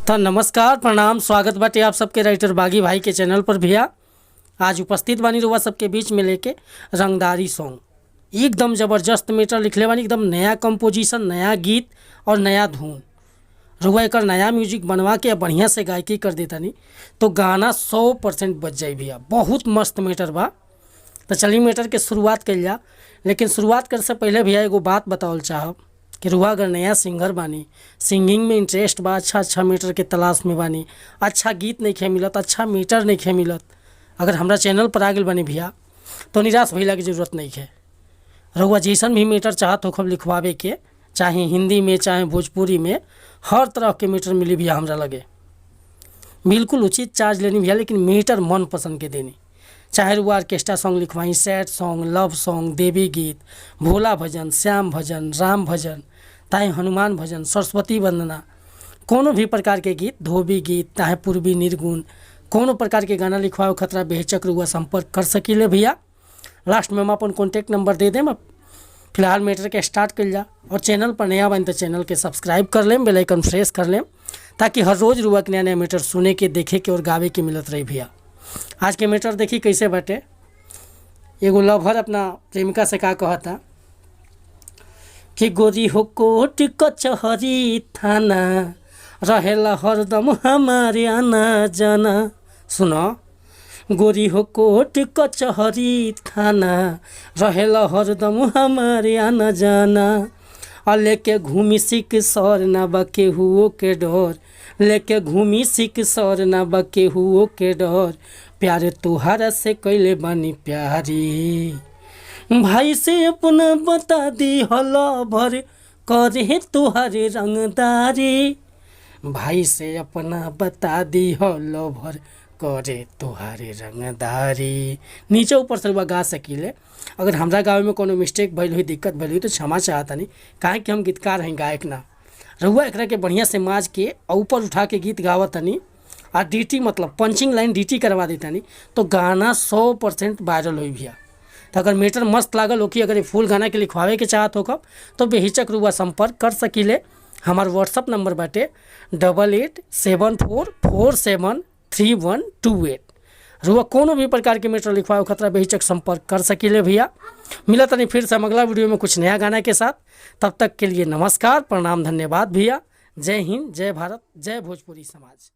त नमस्कार, प्रणाम, स्वागत बाटे आप सबके राइटर बागी भाई के चैनल पर। भैया, आज उपस्थित बानी रुआ सबके बीच में लेके रंगदारी सॉन्ग। एकदम ज़बरदस्त मैटर लिखले बानी, एकदम नया कंपोजिशन, नया गीत और नया धुन। रुआ एकर नया म्यूजिक बनवा के बढ़िया से गायकी कर देतानी तो गाना 100% बज जाई भैया। बहुत मस्त मैटर बा। तो चलिए, मैटर के शुरुआत कइल जा। लेकिन शुरुआत करे से पहले भैया, एगो बात बतावल चाहब कि रुआ अगर नया सिंगर बानी, सिंगिंग में इंटरेस्ट बा, अच्छा अच्छा मैटर के तलाश में बानी, अच्छा गीत नहीं मिलत, अच्छा मैटर नहीं मिलत, अगर हमरा चैनल पर आ गेल बानी भैया, तो निराश भइला के जरूरत नहीं है। रउआ जैसन भी मैटर चाहत हो लिखवावे के, चाहे हिंदी में, चाहे भोजपुरी में, हर तरह के मैटर मिली भैया हमरा लगे। बिल्कुल उचित चार्ज लेनी भैया, लेकिन मैटर मन पसंद के देनी। चाहे रुआ ऑर्केस्ट्रा सॉन्ग लिखवाई, सैड सॉन्ग, लव सॉन्ग, देवी गीत, भोला भजन, श्याम भजन, राम भजन, चाहे हनुमान भजन, सरस्वती वंदना, कोनो भी प्रकार के गीत, धोबी गीत, चाहे पूर्वी निर्गुण, कोनो प्रकार के गाना लिखवावे खतरा बेहिचक रुआ संपर्क कर सकीले भैया। लास्ट में हम अपन कॉन्टैक्ट नंबर they देम। फिलहाल मैटर के स्टार्ट कइल जा और चैनल पर नया बन तो चैनल के सब्सक्राइब कर लेम, बेल आइकन प्रेस कर लेम, ताकि हर रोज़ रुआ के नया नया मैटर सुने के, देखे के और गावे के मिलत रही। भैया, आज के मैटर देखी कैसे बाटे। एगो लवर अपना प्रेमिका से का कहता कि गोरी हो, कोर्ट कचहरी थाना रहेला हरदम हमारे आना जाना। सुनो, गोरी हो, कोर्ट कचहरी थाना रहेला हरदम हमारे आना जाना। आ लेके घूमी सिक सर ना बा केहुओ के डर, लेके घूमी सिक सर ना बा केहुओ के डर। प्यार तुहारा से कैले बानी प्यारी, भाई से अपना बता दी हला भर करे तुहारे रंगदारी। भाई से अपना बता दी हलो भर करे तुहारे रंगदारी। नीचे ऊपर से रुआ गा सकीले। अगर हमरा गावे में कोनो मिस्टेक भइल हुई, दिक्कत भइल हुई, तो क्षमा चाहतनी, काहे कि हम गीतकार हैं, गायक ना। रउआ एकरा के बढ़िया से माज के और ऊपर उठा के गीत गावतनी आ डीटी, मतलब पंचिंग लाइन डीटी करवा देतानी, तो गाना 100% वायरल होई भैया। तो अगर मैटर मस्त लागल हो कि अगर ये फुल गाना के लिखवावे के चाहत हो कब, तो बेहिचक रुआ संपर्क कर सकीले। हमार व्हाट्सअप नंबर बाटे 8874473128। रुआ कोनो भी प्रकार के मैटर लिखवावे खतरा बेहिचक संपर्क कर सकीले। भैया, मिलत नहीं फिर से हम अगला वीडियो में कुछ नया गाना के साथ। तब तक के लिए नमस्कार, प्रणाम, धन्यवाद भैया। जय हिंद, जय भारत, जय भोजपुरी समाज।